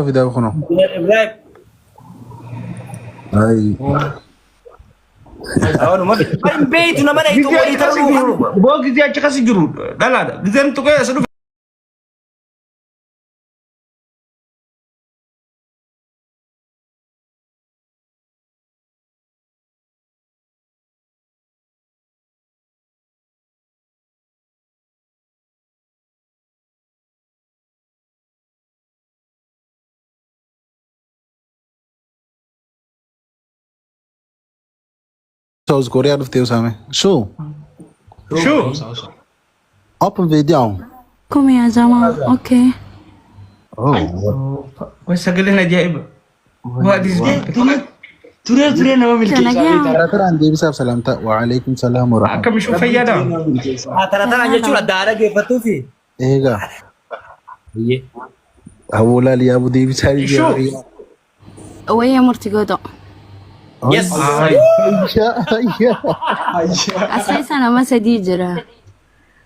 Fidaa kunoo. Ibrahim. Ay. Awanuma hin beeytu nama dhaytu Gizee walii achi kasi ta'uu jiru. Boo gizee achi kasi jiru dhalaadha. Gizeen tuqee as dhufe. South Korea dhuftee Usaame. Shuu. Shuu. Open video. Come ya jamaa. Okay. Oh. Way sagaleen ajaa'iba. What is Turee turee nama milkeessaa Nagaa. beektaa. Tara taraan deebisaaf salaamtaa. Waalaikum salaam wa Akka mishuu fayyadaa. Tara tara jechuun adda adda geeffattuufi. Eegaa. Hawwolaal yaabuu deebisaa Shuu. Wayya murti gooto. Yes. As keessa nama sadii jira. As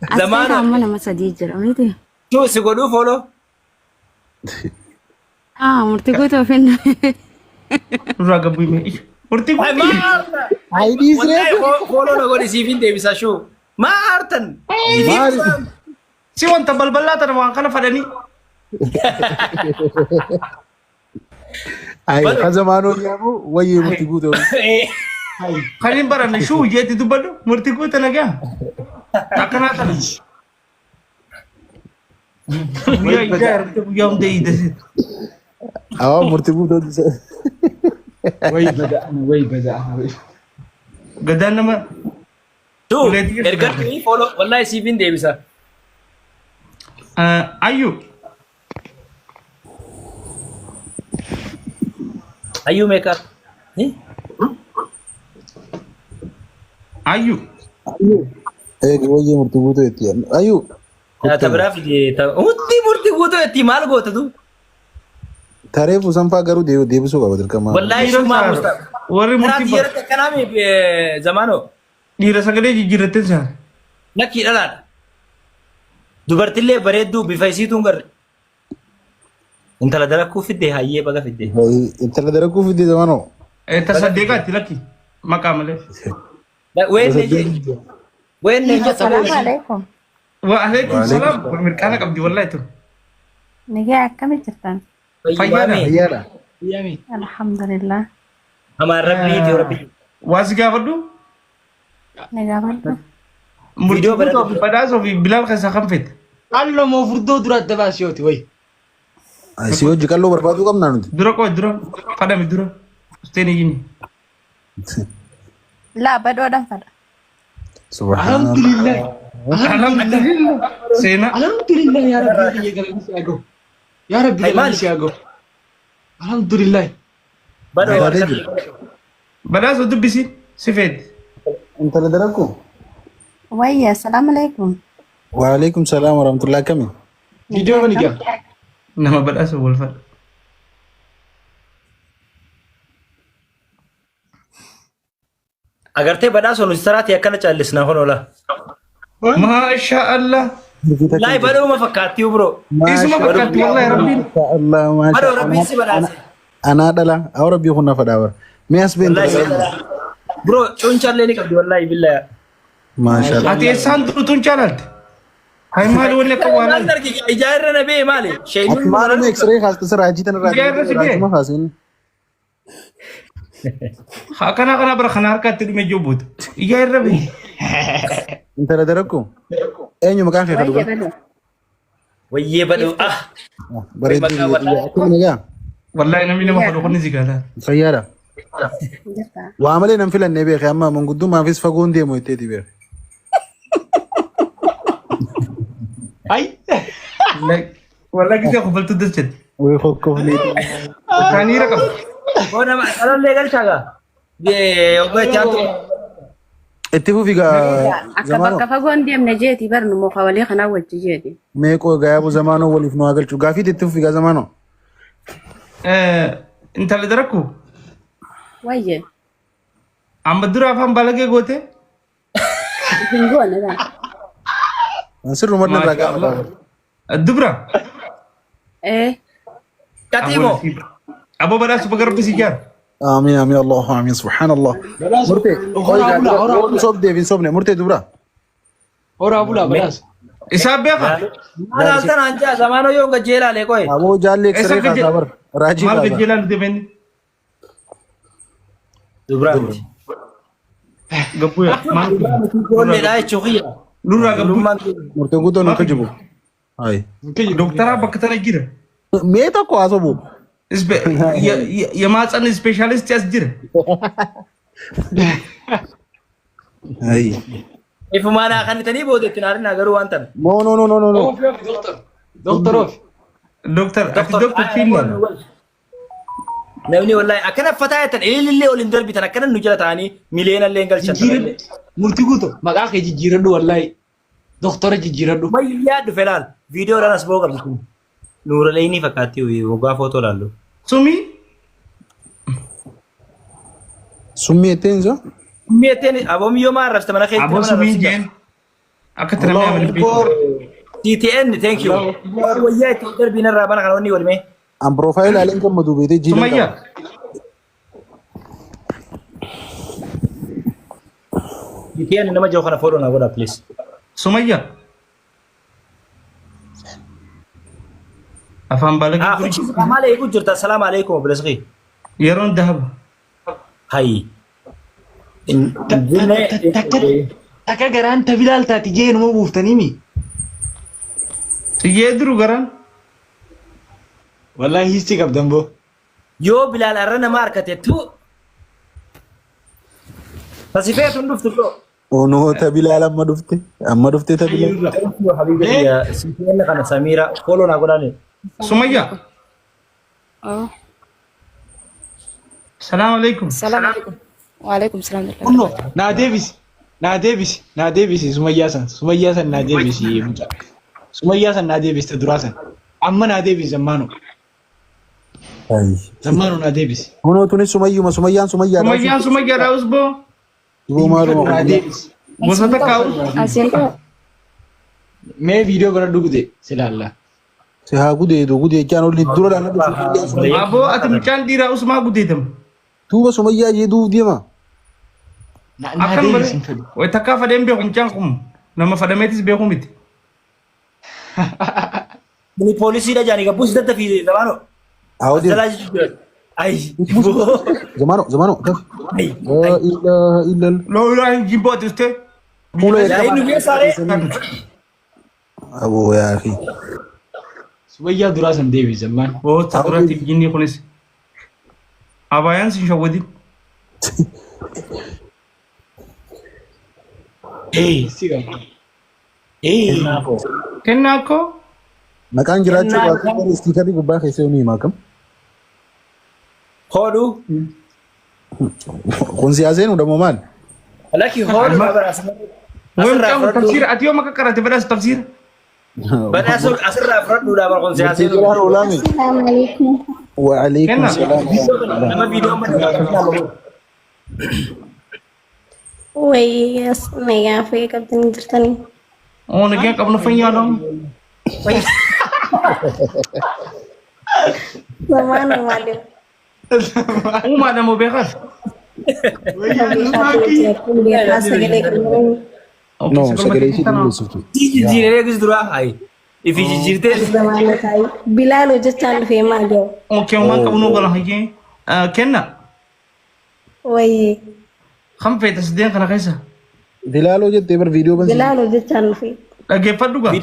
keessa Zamaana. amma nama sadii jira miti. Shuu si godhuu follow. Ah, murti gooto finna. Nurraa gabbuu hime. Murtii Ay, guutuu. maa aarta? Ayidii Wallahi siree. follow na godhi siif hin deebisa shuu. Maa aartan? Maali? Si wanta balbalaa tana waan kana fadhanii. Ay, ka zamaanoo yaabuu wayyee murtii guutuu. Kan hin baranne shuu jeetti dubbadhu murtii guutuu nagaa. Akkanaa tana. Guyyaa ijaa ergite guyyaa hunda hiidase. Awwa murtii guutuu. Way bada'ana way bada'ana way. Gadaan nama Shuu Uleetii erga follow wallahi siif hin deebisa. Ayyu Ayyuu meeqa? Ayyu Eegi wayyee murtii guutuu itti. Ayyuu. Ta biraa fide hundi murtii guutuu itti maal goota tu? Taree fuusanfaa garuu deebisuu qaba dirqama. Wallaahi Dhiira shumaa saara. musta. Warri Karaa murtii xiyyaarratti akkanaa mi zamaanoo? Dhiira sagalee jijjiirrattee saara. Lakkii dhalaadha. Dubartillee bareedduu bifa isiituun garre. Intala darakkuu fidde hayyee baga fidde. Intala darakkuu fidde zamanoo. Ta saddeeqaatti lakki maqaa malee. Weenne jee. Weenne jee. Assalamu alaikum. Wa alaikum salaam. Mirqaana qabdi wallahi tun. Nagaya akkami jirtan? Fayyaadha. Fayyaadha. Yami. Alhamdulillah. Amaan rabbiiti rabbi. Waa si gaafadhu. Nagaa badhu. Murtii Viidiyoo guutuu banadhu. fi badhaasoo fi bilaal keessaa kam fedhe? Qalloo moo furdoo dura adda baasi yooti way. Si hojii qalloo barbaaduu qabnaa nuti. Dura qoo dura fadhami dura. Usteen iyyini. Laa badhoodhaan fadha. Subhanallah. Alhamdulillah. Alhamdulillah. Seenaa. Alhamdulillah yaa Rabbi kiyya galanni si haa gahu. Yaa Rabbi Hay galanni maali? si haa gahu. Alhamdulillah. Badhoo Taatee harka. jiru. Badhaasoo dubbisi si feeti. Intala darakkuu. Wayya assalamu alaikum. Waalaikum salaam warahmatullahi akkami. Viidiyoo bani gaa. Nama badhaasoo wal fadha. Agartee badhaasoo nuti saraati akkana callisna honola. Maasha Allah. Laay badhooma fakkaatti bro. Isuma fakkaatti wallahi rabbiin. Allah maasha Badhoo rabbiin si badhaase. Anaa dhala. Awwa rabbii kun na fadhaa bara. Mee as bee Wallahi intala si darakkuu. badhaase. Bro cuuncaallee ni qabdi wallahi billahi. Maasha Allah. Ati eessaan tuutuun caalaalte? Hay maali wanni akka waan Maal argi ijaa irra na bee maali? Ati Sheeynuun maaluma x-ray kaasta sirraa raajii tanarraa Ijaa irra si bee? raajuma kaaseen. Akkana kana bara kana harkatti dhume jobbuutu. Ijaa irra bee. Intala darakkuu. Eenyu maqaan kee Wayya kadhugaa? badhoo. Wayyee badhoo ah. Bareedduu Maqaa biyya akkam nagaa? Wallahi namni nama fadhu kun si gaala. Fayyaadha. Jirta. Waa malee nan filannee beeke amma manguddummaafis fagoon deemu jetteeti beeke. Ay. Wallahi gisee kofaltu das jedhe. Way kokkoflee. Kaaniira qaba. Boo nama dhalallee galchaa gaa. Obbo Chaantu. Itti fufi gaa Akka zamaanoo. bakka fagoo hin deemne jeeti barnu muka walii kanaa wajji jeeti. Meeqoo gaa yaabuu zamaanoo waliif nu haa galchu. Gaafiitti itti fufi gaa zamaanoo. Intala darakku Wayye. amma dura afaan balagee goote. Hin goone laa. Sirruma irraa Maasha gaafata. Allah. Dubra Eh. Qaxii moo? Aboo badhaasu baga rabbi si jaara. Amiin amiin Allahu amiin subhanallah. Badhaasu. Murtee. Horaa bulaa horaa Yoo bulaa. sobdeef hin sobne murtee dubra. Horaa bulaa badhaasu. Isaa beeka. Maal haaltan anjaa zamaanoo yoo gajjee ilaalee qoye. Aboo jaallee Eessa siree gajje- kaasaa bara. Raajii Maal kaasaa. gajjeelaa nu deebiin? Dubraa miti. Gabbuya. Maal? Ijoolleedha jechuu kiyya. Nurraa gabbuu. Ijoollummaan Murteen guutuu nu kijibu. Hayi. Doktara bakka tana jira. Mee tokko haa sobu. የማህፀን ስፔሻሊስት ያስጅር Hayi. Ifumaan haa kannitanii booda ittiin aarinaa garuu waan tana. No no no no no no. Oofi oofi doktor. Doktor oofi. ዶክተር አቲ ዶክተር ፊንላንድ Namni wallahi akkana fataa jettan ilillee ol hin darbitan akkana nu jala ta'anii miliyoona illee hin galchan. Jijjiiradhu. Murtii guutuu maqaa kee jijjiiradhu wallaahi. Doktora jijjiiradhu. Wayyaa dhufe laal viidiyoodhaan as ba'uu qabdi kun. Nuura leeyinii fakkaatti waggaa footoo laallu. ሱሚ Summii jetteen isa? Mi'eetteen aboomiyyoo maa arrabsite mana keetti አቦ nama ሱሚ arrabsite. ጄን አከተለማ ያመልቤ TTN thank you. Wayyaa itti ol darbiin irraa bana kana wanni walmee. An piroofaayil haaleen gammadu beetee jiilan ሱመያ qaba. TTN nama jiru kana fooloo naa godhaa please. ሱመያ afaan Ah, baalagee maal eeguu jirta? Assalaamu alaikum obboleessi kee. yeroon dahaba Hayi. Takka garaan tabilaal taati jee numa buuftanii mi? xiyyee duru garaan Wallaahi hiisti qabdan boo. Yoo Bilaal arra nama harkate tu. Tasifee tun dhuftu bro. Onoo tabilaal amma dhufte. Amma dhufte tabilaal. Habibi CTN kana Samira follow naa godhaani. ሱመያ Oh. ሰላም አለይኩም Salaam alaikum. Wa alaikum salaam. Kunno naa deebisi. Naa deebisi. Naa deebisi sumayyaa san. Sumayyaa san naa deebisi mucaa. Sumayyaa san naa deebisi ta duraa san. Amma naa deebisi zammaanu. Hayi. Zammaanu naa deebisi. Onoo tunis sumayyuma sumayyaan sumayyaadha. ሱመያን ሱመያ ዳውስ ቦ Duboo maaluma Naa kun. deebisi. gosa takka haus Asiin koo. Mee viidiyoo bira dhugde silaalla. Si haa gudeedu gudeechaan olli dura dhaan dhufu sumayyaan sumayyaa. አቦ ati mucaan dhiiraa usmaa gudeetam Duuba sumayyaa jee duuf deema. Naa akkam deebisi hin fedhu. way takkaa fadheen beeku mucaan kun nama fadhameetis beeku miti Kuni poolisiidha jaanii gabbuus dadda fi zamaano. Haa deema. Jalaa jechuudha. Ay. Zamaano zamaano tafi. Ay. Laa ilaaha illallah. loolaan jimboo ati ustee Fuula Yaa inni geessaaree. Aboo yaa akhi. Sumayyaa duraa san deebisi zammaan. Boota duraatiif jinni kunis abaayaan sin shawwadin Hiisti qabda. kennaa koo Maqaan jiraachuu baatu istiikarii gubbaa keessa yoo ni himaa kam. Hoodhu. Kun siyaaseen hudhamoo maal? Lakki hoodhu ወይ asirraa mucaan kun fudhadhu. tafsiira ati yoo maka qarate badhaas tafsiira Badhaasa asirraa fudhadhuudha bara kun Murtii siyaaseen. jiraan oolaami. Assalamu alaikum. Waalaikum Kenna. salaam. Nama viidiyoo mana Wayii as nagaa fayyaa qabdanii jirtanii. oo nagaa qabnu fayyaadha Zamaana maaliif? uumaadha moo beekaas Beekaa sagalee qabdanii. No, sagalee ishee dhiyeessiftu. Jijjiiree gis duraa hayi. Ifi jijjiirtee. Zamaana taa'ee. Bilaal hojjechaan dhufee maal jedhu? Okay, waan qabnu gola hayyee kenna Wayii. kan feeta sideen kana keessa Bilaaloo jettee bar viidiyoo bansi. Bilaal hojjechaan dhufee. dhaggeeffadhu gaa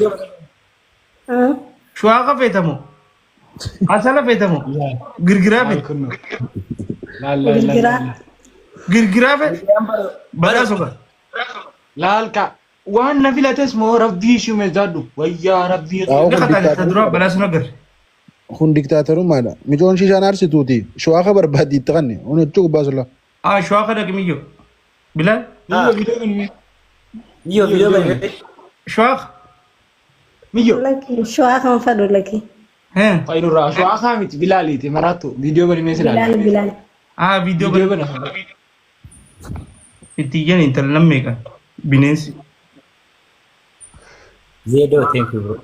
shuwaaqa feetamu asala feetamu girgiraa feeta Kunno. Laal laal laal. Girgiraa. girgiraa feeta badhaasu gaa Laal ka waan na filates moo rabbii ishee meezaadhu wayyaa rabbii. Haa ni kun qaxaale ta diktaatorummaadha. duraa badhaasu nagar Kun diktaatorummaadha. Micoon shishaan aarsituuti. Shuwaaqa barbaaddi itti kanne. Kun jechuu gubbaa sulla. ah shuwaaqa dhaqimiyyoo bilaal Miyyo viidiyoo kun Yoo viidiyoo bane. shuwaaqa miyyo. Lakki shawaa kan fadhu lakki. hee Fayyinurraa shawaa kaa miti bilaaliiti maraattu viidiyoo bani mee silaala. Bilaal bilaal. ah viidiyoo Viidiyoo bana bana. itti iyyan intala nam meeqa bineensi Zeedoo thank you bro.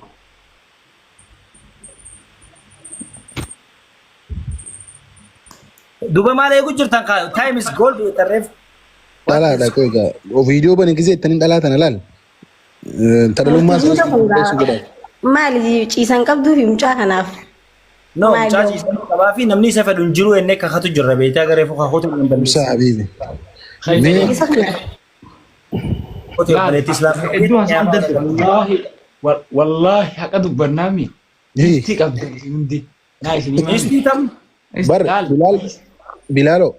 Duuba maal eegu jirtan kaa time is gold tarreef. Dhalaadha qoy egaa. Viidiyoo bane gisee ittaniin dhalaa tana laal. Tadhalummaa Murtii sana guutuu kun qopheessuu gaa godha. maali ciisan qabduu fi mucaa kanaaf. No, Maali mucaa ciisan qabaa fi namni isa fedhu hin jiru ennee kakatu jirra beektaa garee kakatu hin Ibsaa balleessin. habiibi. Mee Isa kana Kote obboleettii Islaamaa. Hedduu haasawaan darbe. Wallaahi wallaahi haqa dubbannaami. hii Itti qabdan isin hundi. Naa isin himaami. Istii tam bar Laal. Bilaal Bilaalo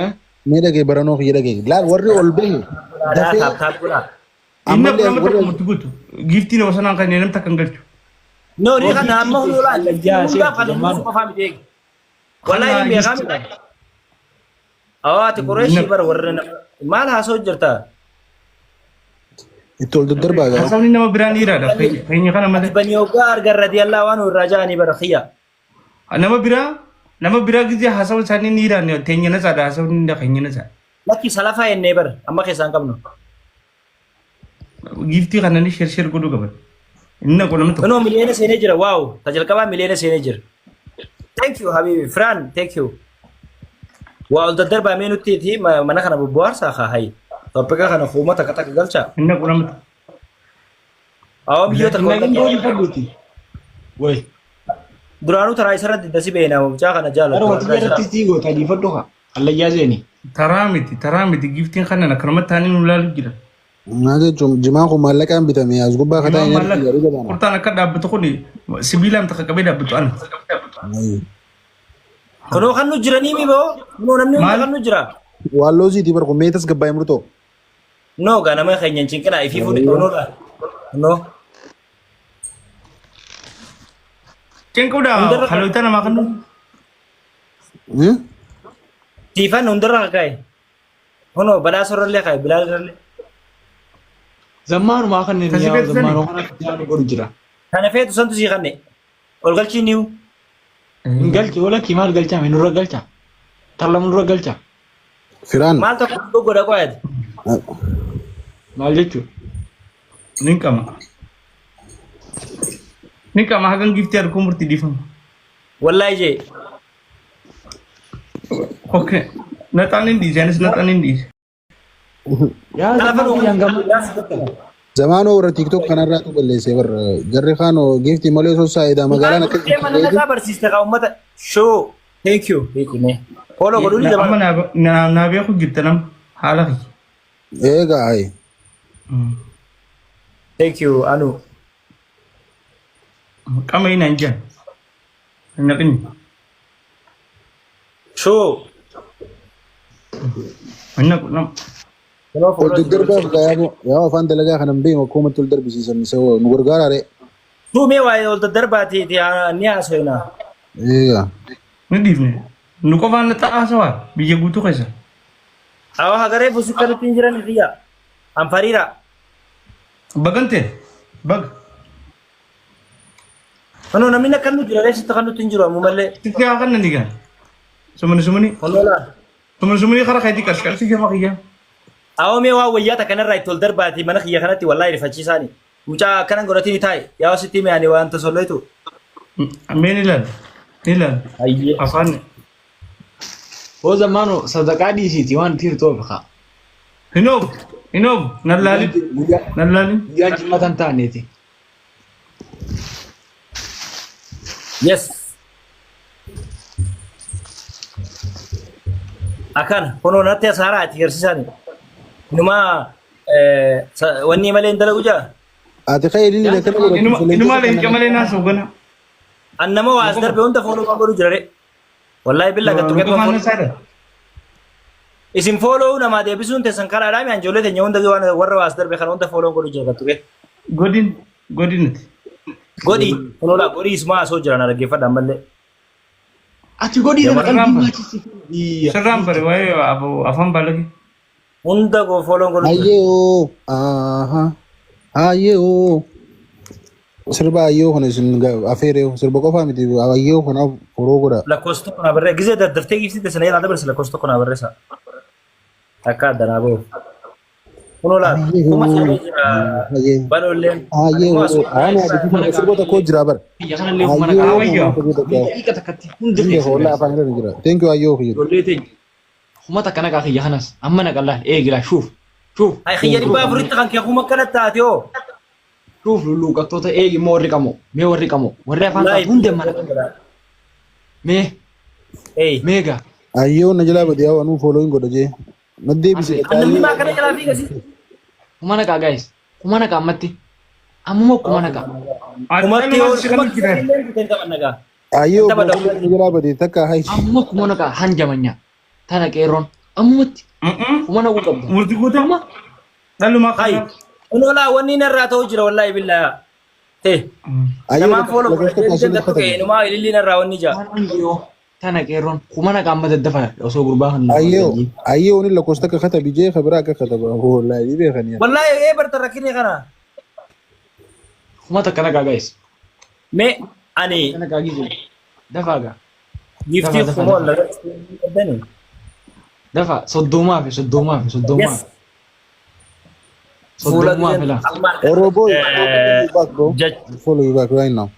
Eh? mee dhagee baranoo kiyya dhagee. Laal warri ol bahe dafee taap taap godhaa. Inni ammallee nama warri tokko murti guutu. Giiftii nama sanaan kan namni takka hin galchu. No, ni kana amma hulula. Yaa, Hundaaf kan seeti, inni qofaa miti eegi. Wallahi ni beekaa miti. Awaa ati Qureeshii bara warra nama maal haasa'u jirta? itti ol daddarbaa gaa. Haasawni nama biraan dhiiraadha. Keenya kana malee. Bani hoggaa argan radiyallaa waan irraa ja'anii bara xiyya. Nama biraa nama biraa gizee haasawa isaanii ni dhiiraan teenya nasaadha haasawni ni keenya nasaadha. Lakki salafaa jennee bara amma keessaan qabnu. Giiftii kana ni sheer sheer godhuu qaban. Inni naqu namni tokko. Kunoo miliyoona seenee jira waaw ta jalqabaa miliyoona seenee jira. Thank you habibi Fran thank you. Waa ol daddarbaa mee nutti ti mana kana bobbohaarsaa haa hayi. Toppika kana fuuma takka takka galchaa. Inni naqu namni tokko. Awwa biyyoota Hin naqin akka goolii fadhuuti. Wayi. duraanuu taraa isarratti dasi beena mucaa kana Gara jaalatu. wati irratti sii goota dhiifadhu haa. Hallayyaa seeni. Taraa miti taraa miti giiftiin kanan akkanumatti taanii nu ilaalu jira. Maal jechuun jimaan kun maallaqaan bitame as gubbaa kataa hin Jimaan arginu garuu maallaqa jabaana. qurxaan akka dhaabbatu kun sibiilaan takka qabee dhaabbatu ana. Kunoo kan nu jiranii mi boo? Kunoo namni hunda Maal? kan nu jira. Waan looziitii bar kun meetas gabbaa'e murtoo. No gaa nama keenya hin cinqinaa ifii fuudhe kunoodha. Kunoo. Cinquudha Hundarra haloota namaa kan nuti. Siifan hundarra kakaa'e. Kunoo badhaasa irrallee kaa'e bilaal irrallee. Zammaanumaa kan inni Kasi yaa'u beeksisani? zammaanoo kana yaa'u godhu jira. Kana feetu santu sii kanne. Ol galchii niiwu. Hin galchi walakkii maal galchaa mee nurra galchaa. Tarlama nurra galchaa. Firaan. Maal tokko godha qo'aati. Maal jechuudha? Nin qama. Nin qama hagan giiftii arguu murtii dhiifama. Wallaahi jee. Okay. Naxaan hin dhiise anis naxaan hin dhiise. Yaa Lafa zammaan nu kiyyaan gamma. Zamaanoo warra TikTok kanarraatu balleessee bar jarri kaanoo giiftii malee osoo saayidaa magaalaan akka Murtee mana nagaa barsiiste kaa uummata. Shoo. Thank you. Beekne. Follow godhuu ni Amma jabaa. naa beeku jirta nama haala kiyya. Eegaa ayi. Thank you Anu. Qama inni hin jiran. Hin naqinni. Shoo. Hin naqu nama. Kunoo Ol follow daddarbaaf gaa yaa'u afaan dalagaa kanan beeknu akkumatti ol darbisiisan isa nu gargaara ree. Shoo mee waa'ee ol daddarbaati ni haasofna. Eegaa. Ni dhiifne. Nu qofaan naxaa haasawaa biyya guutuu keessa. Awwa hagaree busuutti kan ittiin jiran xiyya. Anfariira. Bagante. Baga. Kunoo namni akka nu jira reessitti kan nutti hin jiru ammumallee. Sitti haa kan nani gaa. Sumuni sumuni. Kunoo laal. Sumuni sumuni karaa keetii qarshi qarshi gama kiyya. Awwa mee waa wayyaa takka kanarraa itti ol darbaati mana kiyya kanatti wallaahi rifachiisaani. Mucaa akkanan godhatini taa'i. Yaa sitti hime ani waan tasolleetu. Mee ni ilaala. Ni ilaala. Ayyee. Afaan. Hoo zammaanoo sadaqaa dhiisiiti waan tiirtoo haa. Hin oofu. Hin oofu. Nan laalin. Nan laalin. Guyyaan jimmatan taaneeti. Yes. Akkana kunoo natti asaaraa ati agarsiisaani. Inumaa wanni malee hin dalagu jaa. Ati ka'ee ilillee akkana godhatu. Inuma leenca malee naasoo gana. An nama waa as darbe hunda fooloo kan godhu jira re. Wallaahi billaa gattu Nu qeeqoo qofaan fooloo. nasaadha. Isin fooloo namaa deebisuun teessan karaadhaa mi anjoollee teenya hunda waan warra waa as darbe kana hunda fooloo godhu jira gattu qeeqoo. Godin. Godin nuti. Godhi kunoo laa godhi isumaa asoo jiran dhaggeeffadha ammallee. Ati godhii sana Sirraan qalbii bare. maachisiif. Sirraan bare waa'ee afaan baalagee. Hunda goo fooloon godhu jira. Ayyee oo. Aha. Ayyee oo. Sirba ayyoo kana isin afeeree sirba qofaa miti ayyoo kanaaf horoo godha. Lakkoofsa tokko naa barreessa. Gizee daddaftee ibsite sana irraa dabarse lakkoofsa tokko naa barreessa. Akka addanaa bahu. Kunoo laal. Kuma seenee jira. Badhoolleen. Ayyee ani abidii sirboota koo jira bara. Kiyya kanallee kuma naqaa. Ayyoo. Daqiiqa takkatti hundi Inni keessan. hoolaa afaan irra jira. Thank you ayyoo kiyya. Ijoollee teenya. Kuma takka naqaa kiyya kanas. Amma naqa laal. Eegilaa shuuf. Shuuf. Ay xiyya 400tti kan kee kuma akkana taate hoo. Shuuf lulluuqattoota eegi immoo warri qamoo. Mee warri qamoo. Warri afaan taatu hundi amma naqa. Mee Ee. meegaa. Ayyoo na jalaa badii haa anuu foolooyin godha jee. Na deebise. Namni maa kana jalaa fiiga si. Kuma naqaa guys. Kuma naqa ammatti. Ammuma kuma naqa. Kumatti Ati hoo si kan jira. nagaa. Ayyoo Tapha na jalaa badii takka hayi. Ammuma kuma naqa hanjamanya. Tana qeerroon. Ammumatti kuma naquu qabda. Murtii guutaa. Dhaluma Hay. kana. Kunoo laa wanni narraa ta'u jira wallaahi billaa. Tee. Ayyoo Namaan fooloo lakkoofsa godhatee kaasee gattu ka'e inumaa ililli narraa wanni jaa. Waan tana qeerroon kuma naqa amma daddafa osoo gurbaa kan Ayyoo ayyoo ni lakkoofsa takka katabi jee kabiraa akka kataba. Wallaahi ni beekani. Wallaahi ee barta rakkinni kana. Kuma takka naqaa guys. Mee ani Tana naqaa gizu. Dafaa gaa. giiftii Dafa, dafa, kuma dafa. wallaahi. Dafa soddomaa fi soddomaa fi soddomaa. Yes. Fuula Soddomaa fi laa. Oroboy, follow you back bro. Follow you back right now.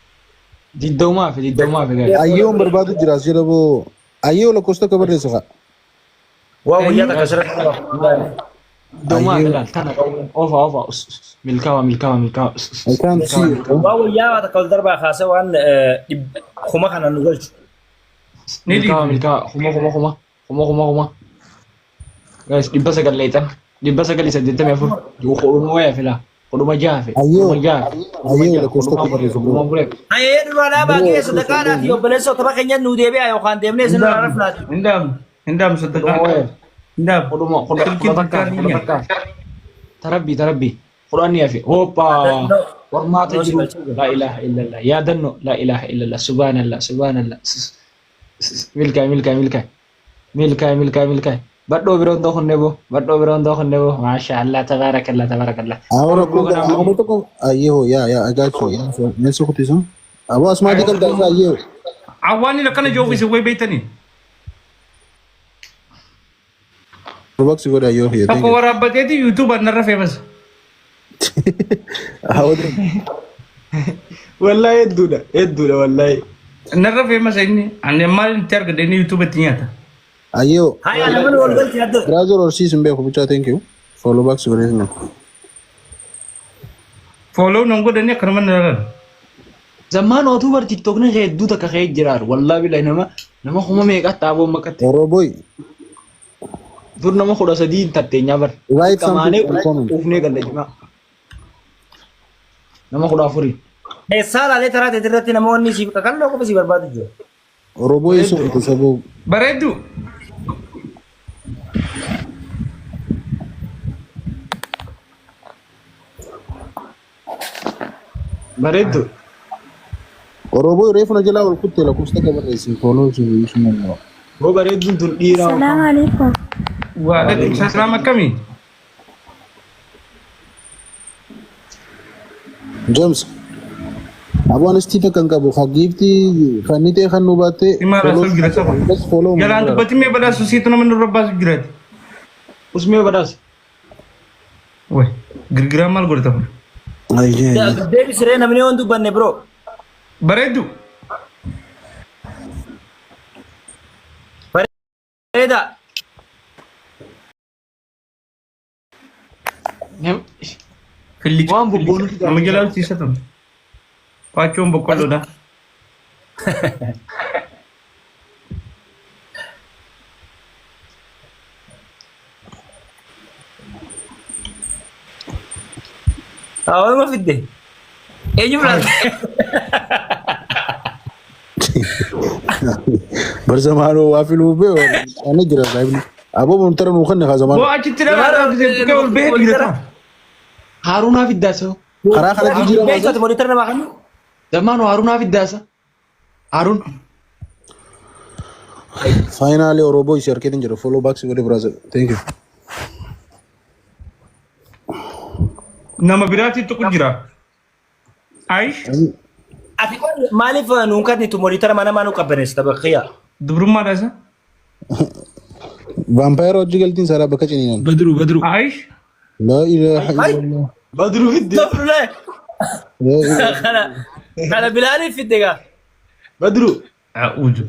Digdamaa fi digdamaa fi guys. Ayyoon barbaadu jira as jala boo. Ayyoo lakkoofsa takka barreessa kaa. Waa guyyaa takka sirriitti. Digdamaa fi laal tana qabu. Ofa ofa. Milkaa'aa milkaa'aa milkaa'aa. I can't see you. bro. Waa guyyaa takka ol darbaa kaasee waan kuma kana nu galchu. Milkaa'aa milkaa'aa. Kuma kuma kuma. Kuma kuma kuma. Guys 900 leexan. 984. Kudhuma waya filaa. Kudhuma jaha fi. Ayyoo. Kudhuma jaha fi. Ayyoo lakkoofsa takka barreessa Kudhuma bro. afur. Ayee dura dhaabaa keessa sadaqaadhaa fi obboleessa tapha keenya nu deebi'a yookaan deemnee isin irraa rafnaati. Hindaam. Hindaam Kudhuma sadaqaa. waya. Hindaam. Kudhuma kudha Silkiin kudha takka takkaa kudha takka. Tarabbii tarabbii. Kudhanii hafe. Hoppaa. Qormaata jiru. Laa ilaaha illallah. Yaadannoo. Laa ilaaha illallah. Subhaanallah. Subhaanallah. Milkaa'e milkaa'e milkaa'e. Milkaa'e milkaa'e milkaa'e. Badhoo biroon ta'u kunne boo. Badhoo biroon ta'u kunne boo. Maasha Allah. Tabaarakallah. Tabaarakallah. Ahora kuma tokko ayyoo yaa yaa I got you. Meeshaa kutisa. Aboo asmaatii kan taasisaa ayyoo. Awwaanni akkana joofise way beektanii. Box godha ayyoo kiyya. Tokko waraabbateeti yuutuubaan narra feebasa. Hawwadri. Wallahi hedduudha. Hedduudha wallahi. Narra feemasa inni. Ani maal itti argadhe inni yuutuubatti nyaata. Ayyoo. Haya namni wal galchi adda. Brother horsiis hin beeku bichaa thank you. Follow back si godhee sinna. Fooloo nan godhanii akkanuma na lalan. Zammaan otuu bar tiktookni hedduu takka ka'ee jiraaru. Wallahi billahi nama nama kuma meeqa xaaboon makkatti. Oroboy. Dur nama 13 tatteenyaa bar. Write something Qamaanee in comment. quufnee galla jimaa. Nama 14. Eessaa laalee taraa teetii irratti namoonni siif qaqalloo qofa si barbaadu jiru. Oroboy sun saboo. Bareeddu. Bareeddu. Oroboy reefu na jalaa ol kutte lakkoofsa takka barreessi. Follow si sun. Boo bareedduun tun dhiiraa. Salaamu alaikum. Waalaikum salaam akkamii? James. Aboo anistii takka hin qabu. Giiftii kan ni ta'e kan nu baatte. Himaa raasuu jira saba. Follow. Jalaan dubbatti mee badhaasu siitu nama nurra baasu jiraati. Usmee badhaas. Way girgiraa maal godhata kun? Ayyee. Deebisiree namni waan dubbanne bro. Bareeddu. Bareeda. Fillicha. Waan bobboonu Nama jalaa horsiisatan. Faachoon boqqolloodha. Hawaasuma fidde. Eenyu filaatte? Bar zamaanoo waa filuu bee ani jira saahibni. Aboo montara nuu kanne haa Boo zamaanoo. achitti dhala gisee ol bahee dhiirata. Haaruunaa fiddaasa. Karaa kanatti jira Beeksisa monitor namaa kennu. Zammaanoo Haaruunaa fiddaasa. Haaruun. Finally Oroboy si harkeetiin jira. Follow back si godhe brother. Thank you. Nama biraatti tuqu jira. Ayish Ati kun maaliif nuun kennitu monitor mana maa nu qabbaneessa bakkiya. dubrummaadha isa. Vampire hojii galtiin saaraa bakka ciniinan. Badru Badru. Ayish Laa ilaaha Hai. illallah. Badru fidde. Tofle. Laa ilaaha. Kana kana Bilaaliif fidde gaa. Badru. A'uuzu.